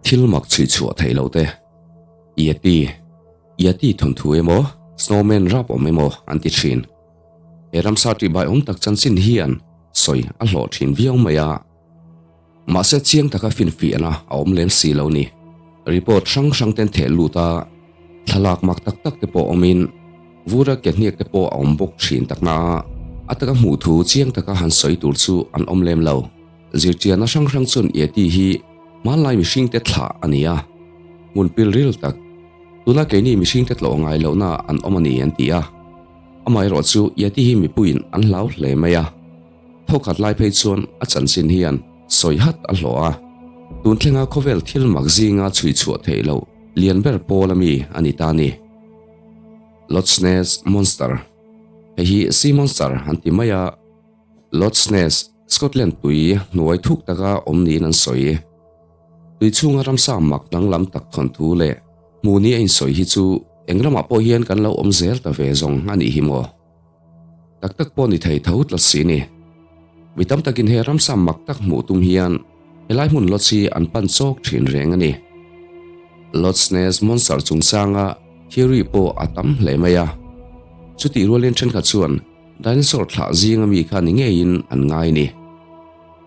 Thil mak chhui chhuah theih loh te, Yeti, Yeti thawnthu emaw, Snowman rap awm emaw an ti thin. He ramsa tihbai awm tak chanchin hian sawi a hlawh thin viau mai a. Mahse chiang taka finfiahna a awm lem si lo ni. Report hrang hrang ten theh lut a, thlalak mak tak tak te pawh awmin vura ke hniak te pawh a awm bawk thin takna a, a taka hmuh thu chiang taka han sawi tur chu an awm lem lo. Zirchianna hrang hrang chuan Yeti hi hmanlai mihringte thlah a ni a, hmun pilril tak, tuna keini mihringte tlawh ngai lohna an awm a ni an ti a. Amaherawhchu Yeti hi mipuiin an hlau hle mai a. Thawkhat lai phei chuan a chanchin hian sawi hat a hlawh a, tun thlenga khawvel thil mak zinga chhui chhuah theih loh lian ber pawl ami a ni ta a ni. Loch Ness Monster Hei hi Sea Monster an ti mai a, Loch Ness, Scotland tui hnuai thuk taka awm niin an sawi. Tui chhunga ramsa mak danglam tak thawnthu leh hmuh ni a insawi hi chu eng ramah pawh hian kan lo awm zel ta ve zawng a nih hi maw? Tak tak pawh ni thei tho tlat si ni. Mi tam takin he ramsa mak tak hmuh tum hian helai hmun Lodge hi an pan chawk thin reng a ni. Lodge Ness Monster chungchanga theory pawh a tam hle mai a. Chutih rualin thenkhat chuan dinosaur thlah zinga mi kha ni ngeiin an ngai ni.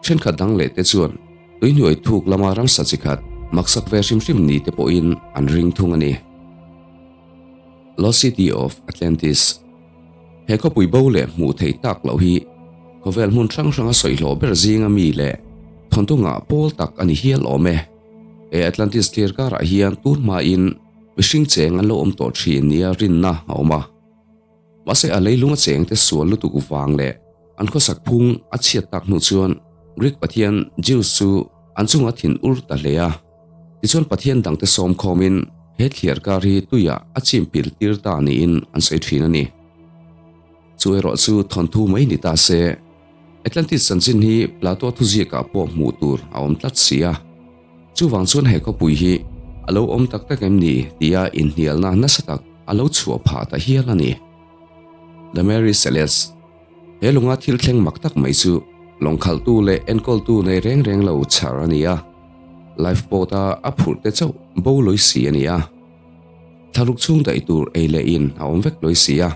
Thenkhat dang leh te chuan tuihnuai thuk lama ramsa chi khat maksak ve hrim hrim ni te pawhin an ring thung a ni. Lost City of Atlantis He khawpui bo leh hmuh theih tak loh hi khawvel hmun hrang hranga sawi hlawh ber zinga mi leh thawnthu ngah pawl tak a ni hial awm e. He Atlantis thlir karah hian tun hmain mihring cheng an lo awm tawh thin nia rinna a awm a. Mahse a leilunga chengte sual lutuk vang leh an khawsak phung a chhiat tak hnu chuan Greek pathian Zeus chu an chunga thin ur ta hle a. Tichuan Pathian dangte sawm khawmin he thliar kar hi tuiah a chim pil tir ta niin an sawi thin a ni. Chu erawh chu thawnthu mai ni ta se, Atlantis chanchin hi Plato thuziakah pawh hmuh tur a awm tlat si a. Chuvang chuan he khawpui hi a lo awm tak tak em ni tia inhnialna nasa tak a lo chhuah phah ta hial a ni. The Mary Celeste He lunga thil thleng mak tak mai chu lawngkhalhtu leh enkawltu nei reng reng lo chhar a ni a. Life boat a a phurh te chauh bo lawi si a ni a. Thlaruk chhung daih tur ei leh in a awm vek lawi si a.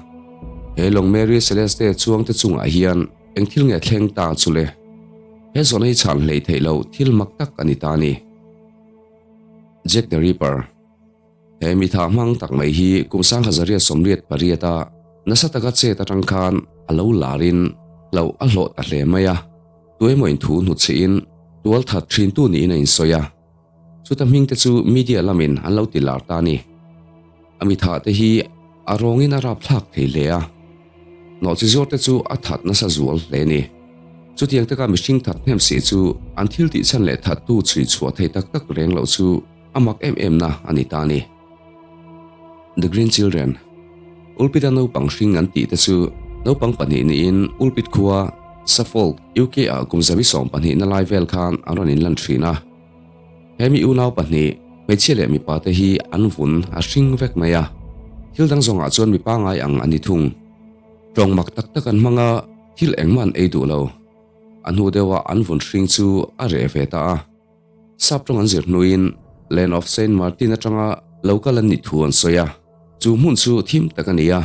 He lawng Mary Celeste chuang te chungah hian eng thil nge thleng ta chu le? He zawhna hi chhan hlei theih loh thil mak tak a ni ta a ni. Jack the Ripper. He mi tha hmang tak mai hi kum 1888 a nasa taka chet atang khan a lo larin hlauh a hlawh ta hle mai a. Tuemaw in thu hnutchhihin tual that thintu niin a insawi a, chuta hmingte chu media lamin an lo ti lar ta a ni. A mi thah te hi a rawngin a rapthlak thei hle a, nawhchi zuar te chu a that nasa zual hle a ni. Chutiang taka mihring that hnem si chu an thil tih chhan leh thattu chhui chhuah thei tak tak reng loh chu a mak em em na a ni ta a ni. The Green Children, Ulpita naupang hring an tih te chu naupang pahnih niin Ulpit khua, Suffolk, UK ah kum 120 na lai vel khan an rawn inlan thin a. He mi unau pahnih, hmeichhia leh mipa te hi an vun a hring vek mai a. Thil dang zawngah chuan mi pangai ang a ni thung. Tawng mak tak tak an hmang a, thil engmah an ei duh lo. A hnu deuhah an vun hring chu a reh ve ta a. Sap tawng an zir hnuin Land of Saint Martin atanga lo kal an nih thu an sawi a, chu hmun chu thim tak a ni a,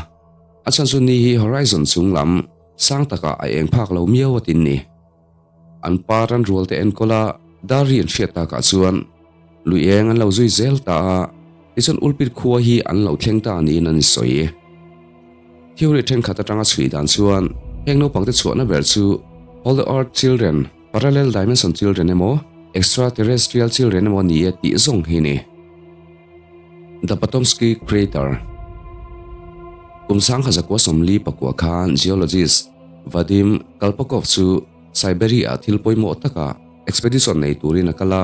a chhan chu ni hi horizon chung lam sang takah a eng phak lo miau a tin ni. An pa ran rual te enkawl a, dar ri an hriat takah chuan lui eng an lo zui zel ta a, tichuan Ulpit khua hi an lo thleng ta niin an insawi. Theory thenkhat atanga chhui dan chuan heng naupangte chhuahna ber chu Holy Earth Children, Parallel Dimension Children emaw Extraterrestrial Children emaw ni e tih zawng hi ni. The Patomsky Crater Kum 1949 khan geologist Vadim Kalpakov chu Siberia-ah thil pawimawh taka expedition nei turin a kal a.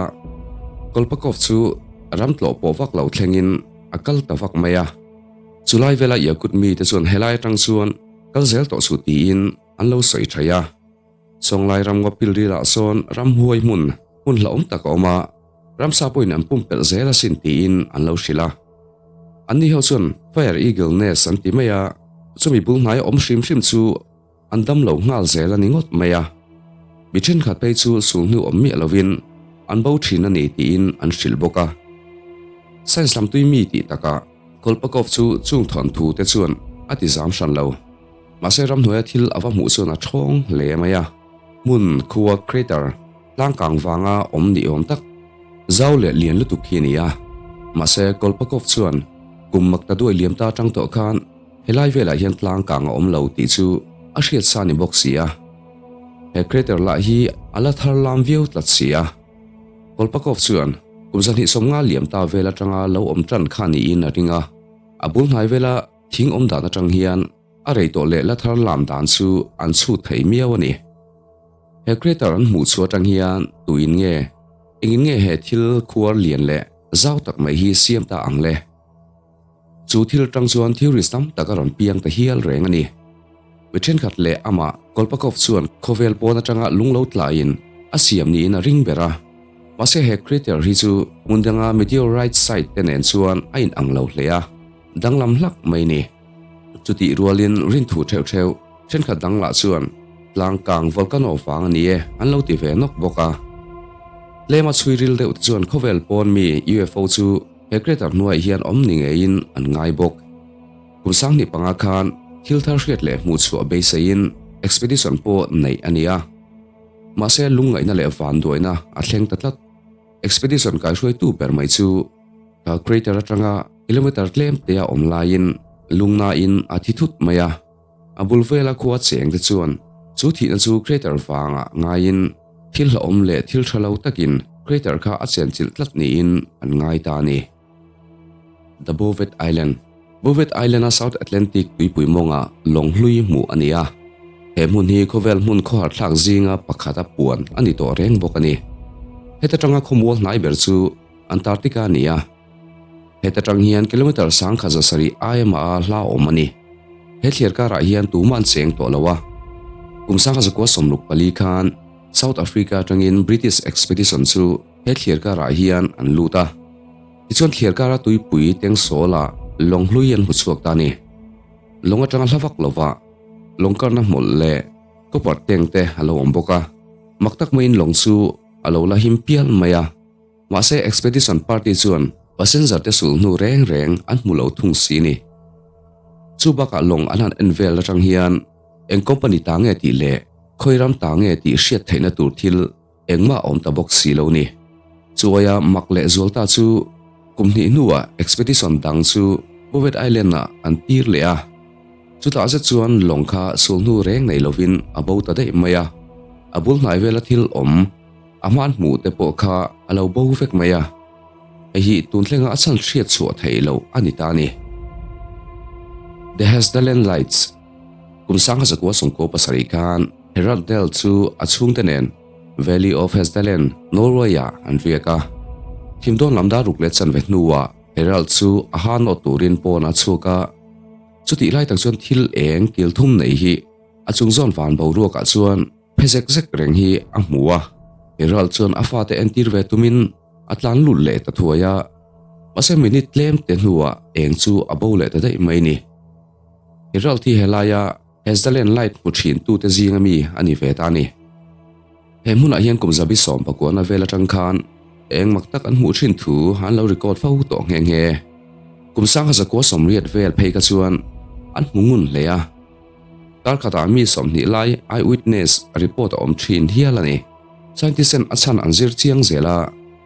Kolpakov chu ram tlawh pawh vak lo thlengin a kal ta vak mai a. Chulai vela Yakut mite chuan helai atang chuan kal zel tawh suh tiin an lo sawi thai a. Chawnglai ram ngaw pilrilah sawn ramhuai hmun hmun hlauhawm tak a awm a, ramsa pawhin an pumpelh zel asin tiin an lo hrilh a. Anni ho chuan Fire Eagle Nest an ti mai a, Chumi bul hnaia awm hrim hrim chu an dam lo nghal zel a ni ngawt mai a. Mi thenkhat phei chu sulhnu awm miah lovin an bo thin a ni tiin an hrilh bawk a. Science lam tui mi tih takah Kolpakov chu chung thawnthu te chuan a ti zam hran lo. Mahse ramhnuaia thil a va hmuh chuan a thawng hle mai a. Hmun khua crater tlangkang vanga awm ni awm tak zau leh lian lutuk hi a ni a. Mahse Kolpakov chuan kum mak ta duai liam ta atang tawh khan helai velah hian tlangkang a awm lo tih chu a hriat sa ni bawk si a. He crater lah hi a la thar lam viau tlat si a. Kolpakov chuan kum 250 liam ta vel atanga lo awm tan kha niin a ring a. A bul hnai vela thing awm dan atang hian a rei tawh leh la thar lam dan chu an chhut thei miau a ni. He crater an hmuh chhuah atang hian tuin nge, engin nge he thil khuar lian leh zau tak mai hi siam ta ang le? Chu thil atang chuan theories tam tak a rawn piang ta hial reng a ni. Mi thenkhat leh amah Kolpakov chuan khawvel pawn atanga lung lo tlaiin a siam niin a ring ber a. Mahse he crater hi chu hmun danga meteorite site te nen chuan a inang lo hle a, danglam hlak mai ni. Chutih rualin rinthu theuh theuh thenkhat dang lah chuan tlangkang volcano vang a ni e an lo ti ve nawk bawk a. Tlema chhui ril deuh te chuan khawvel pawn mi UFO chu he crater hnuaiah hian awm ni ngeiin an ngai bawk. Kum 2005 khan thil thar hriat leh hmuh chhuah beiseiin expedition pawh neih a ni a. Mahse lungngaihna leh vanduaina a thleng ta tlat. Expedition kaihruaitu ber mai chu crater atanga kilometer tlem te a awm laiin lungnain a thi thut mai a. A bul vela khua cheng te chuan chu thihna chu crater vangah ngaiin thil hlauhawm leh thil tha lo takin crater kha a chenchilh tlat niin an ngai ta a ni. The Bouvet Island Bouvet Island-a South Atlantic tuipui mawngah lawng hlui hmuh a ni a. He hmun hi khawvel hmun khawhar thlak zinga pakhata puan a ni tawh reng bawk a ni. Heta tanga khawmual hnai ber chu Antarctica a ni a. Heta tang hian kilometre 1700 aia mah a hla awm a ni. He thliar karah hian tumah an cheng tawh lo a. Kum 1964 khan South Africa atangin British expedition chu he thliar karah hian an lut a. Tichuan thliar kara tuipui Tengsawla lawng hlui an hmu chhuak ta a ni. Lawng atanga hla vak lova lawng karna hmawlh leh copper tank te a lo awm bawk a. Mak tak maiin lawng chu a lo la him pial mai a. Mahse expedition party chuan passenger te sulhnu reng reng an hmu lo thung si ni. Chu bakah lawng an han en vel atang hian eng company ta nge tih leh khawi ram ta nge tih hriat theihna tur thil engmah a awm ta bawk si lo ni. Chuaia mak leh zual ta chu kum hnih hnuah expedition dang chu Bouvet Island ah an tir leh a. Chutah zet chuan lawng kha sulhnu reng nei lovin a bo ta daih mai a. A bul hnai vela thil awm A hman hmuh te pawh kha a lo bo vek mai a, hei hi tun thlenga a chhan hriat chhuah theih loh a ni ta a ni. The Hessdalen Lights Kum 1997 khan Herald Dale chu a chhungte nen Valley of Hessdalen, Norway-ah an riak a. Thim dawn lam dar ruk leh chanve hnuah Herald chu a ha nawt turin pawn a chhuak a, chutih lai tak chuan thil eng kil thum nei hi a chung zawn van boruakah chuan Phe zek zek reng hi a hmu a, Herald chuan a fate entir ve tumin a tlan lut leh ta thuai a, mahse minute tlem te hnuah eng chu a bo leh ta daih mai ni. Herald hi helaia Hesdalen Light hmu thin tute zinga mi a ni ve ta a ni. He hmunah hian kum 119 na vel atang khan eng mak tak an hmuh thin thu an lo record fo tawh nghe nghe. Kum 1980 vel phei kha chuan an hmu ngun hle a. Kar khatah mi 20 lai eyewitness report a awm thin hial a ni. Scientist ten a chhan an zir chiang zel a,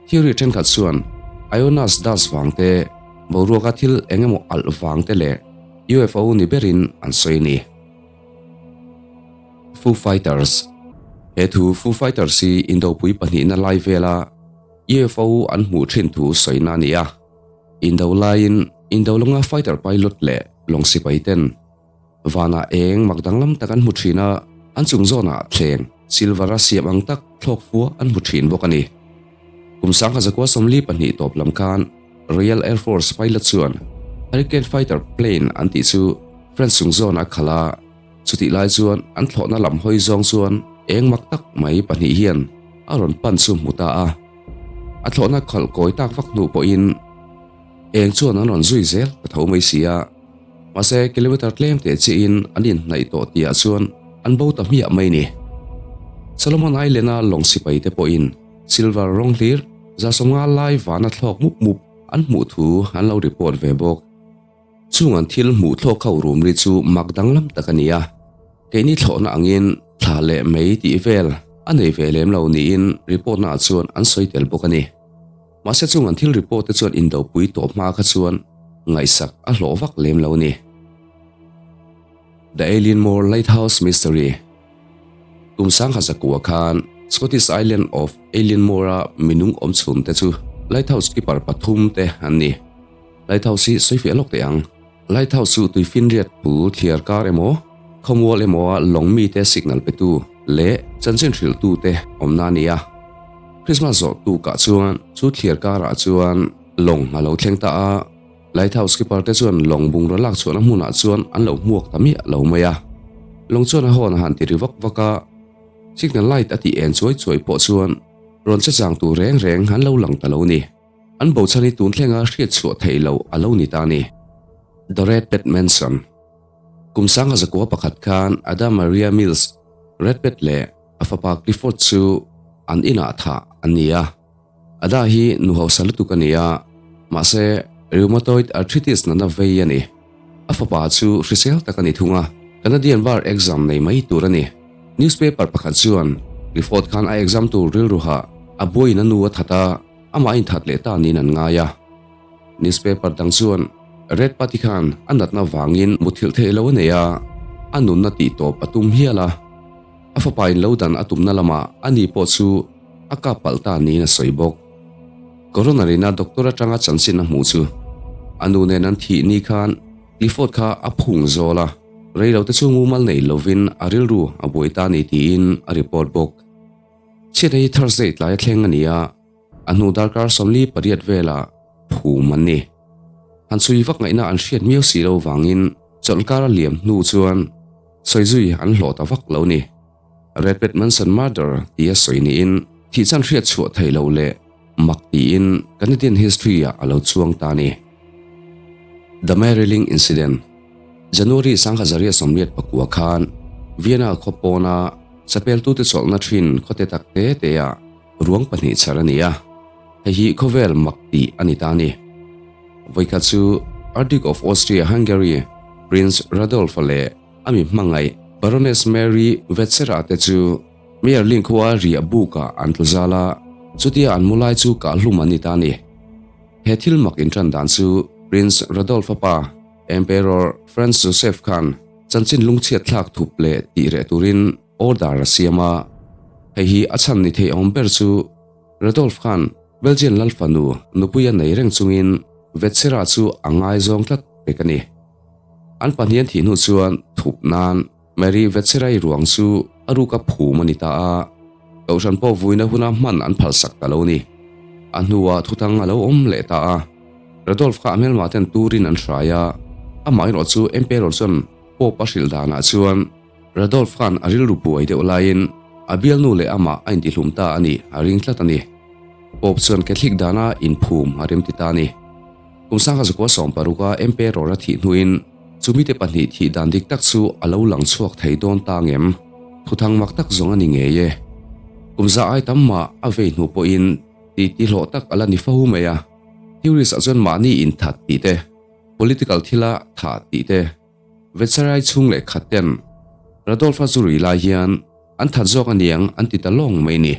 theory thenkhat chuan ionized dust vang te, boruaka thil eng emaw alh vang te leh UFO ni berin an sawi a ni. Foo Fighters He thu Foo Fighters hi Indopui pahnihna lai vela UFO an hmuh thin thu sawina a ni a. Indo laiin Indo lawnga fighter pilot leh lawng sipai ten Vanah eng mak danglam tak an hmu thin a, an chung zawnah thleng silver a siam ang tak thlawk fua an hmu thin bawk a ni. Kum 1942 tawp lam khan Royal Air Force pilot chuan Hurricane fighter plane an tih chu French chung zawnah a khalh a, chutih lai chuan an thlawhna lam hawi zawng chuan eng mak tak mai pahnih hian a rawn pan chu hmu ta a. A thlawhna khalh kawi tak vak hnu pawhin eng chuan an rawn zui zel ta tho mai si a. Mahse, kilometer tlem teh chiahin an inhnaih tawh tihah chuan an bo ta hmiah mai ni. Solomon Island-a lawng sipai te pawhin silver rawng hlir 150 lai vana thlawk mup mup an hmuh thu an lo report ve bawk. Chung an thil hmuh thlawk ho rum ri chu mak danglam tak a ni a, keini thlawhna angin thla leh mei tih vel a nei ve lem lo niin report naah chuan an sawi tel bawk a ni. Mahse chung an thil report te chuan indopui tawh hma kha chuan ngaihsak a hlawh vak lem lo a ni. The Eilean Mor Lighthouse Mystery Kum sangha zakua khan Scottish Island of Eilean Mor-a minung awm chhun te chu lighthouse keeper pathum te an ni. Lighthouse hi sawi fiah lawk teh ang. Lighthouse chu tuifinriat bul thliar kar emaw, khawmual emaw a lawng mite signal petu leh chanchin hrilhtu te awmna a ni a. Christmas zawh tukah chuan chu thliar karah chuan lawng a lo thleng ta a, Lighthouse keeper te chuan lawng bungraw lak chhuahna hmunah chuan an lo hmuak ta miah lo mai a. Lawng chuan a hawn a han ti ri vak vak a, signal light a tih en chuai chuai pawh chuan rawn che chang tur reng reng an lo lang ta lo ni. An bochan hi tun thlenga hriat chhuah theih loh a lo ni ta a ni. The Red Pet Mansion Kum sangha zakua pakhat khan Ada Maria Mills, Red Pet leh a fapa Clifford chu an inah thah an ni a. Ada hi nu hausa lutuk a ni a, mahse rheumatoid arthritis natna vei a ni. A fapa chu hrisel tak a ni thung a, Canadian Bar exam nei mai tur a ni. Newspaper pakhat chuan Clifford khan a exam tur rilruhah a buaiin a nu a that a, Amah a inthat leh ta niin an ngai a. Newspaper dang chuan Red Party khan a natna vangin muthilh theih lo a nei a, a nunna tih tawp a tum hial a. A fapa in lo dan a tumna lamah a ni pawh chu a kap palh ta niin a sawi bawk. Coroner ina doctor atanga chanchin a hmuh chu a nu nen an thih ni khan Clifford kha a phung zawl a, reilote chu mumal nei lovin a rilru a buai ta ni tiin a report bawk. Chhiatna hi Thursday tlai a thleng a ni a, a hnu darkar 48 velah phum an ni. Han chhui vak ngaihna an hriat miau si lo vangin chawlhkar a liam hnu chuan sawi zui an hlawh ta vak lo ni. Red Pet Manson Murder tia sawi niin thih chan hriat chhuah theih loh leh mak tiin Canadian history ah a lo chuang ta a ni. The Maryling Incident January 1989 khan Vienna khaw pawna chapeltute chawlhna thin khawte tak te te-ah ruang pahnih chhar a ni a, hei hi khawvel mak tih a ni ta a ni. Vawikhat chu Archduke of Austria-Hungary Prince Radolf-a leh a mi hmangaih Baroness Mary Vetsera te chu Mayerling khua riah bukah an tlu zal a, chutia an mu lai chu kahhlum an ni ta a ni. He thil mak inṭan dan chu Prince Radolf-a pa Emperor Franz Joseph khan chanchin lungchhiat thlak thup leh tih reh turin order a siam a. Hei hi a chhan ni thei awm ber chu Radolf khan Belgian lal fanu nupui a nei reng chungin Vetsera chu a ngaizawng tlat pek a ni. An pahnian thih hnu chuan thup nan Mary Vetserai ruang chu a ruka phum a ni ta a, Kohhran pawh vuina huna hman an phalsak ta lo ni. A hnuah thuthang a lo awm leh ta a, Radolf kha a hmelmah ten turin an hrai a, amah erawh chu Emperor chuan Pope a hrilh danah chuan Radolf khan a rilru buai deuh laiin a bialnu leh amah a intihlum ta a nih a ring tlat a ni. Pope chuan Catholic dana inphum a remti ta a ni. Kum sangha zakua sawmparuka Emperor a thih hnuin Chumite pahnih thih dan dik tak chu a lo lang chhuak thei dawn ta ngem? Thuthang mak tak zawng a ni ngei e. Kum za ai tam mah a vei hnu pawhin ti ti hlawh tak a la ni fo mai a. Theories ah chuan mahni inthat tih te, political thila thah tih te, Vetsarai chhung leh khat ten Radolf-a zu rui lai hian an that zawk aniang an ti ta lawng mai ni.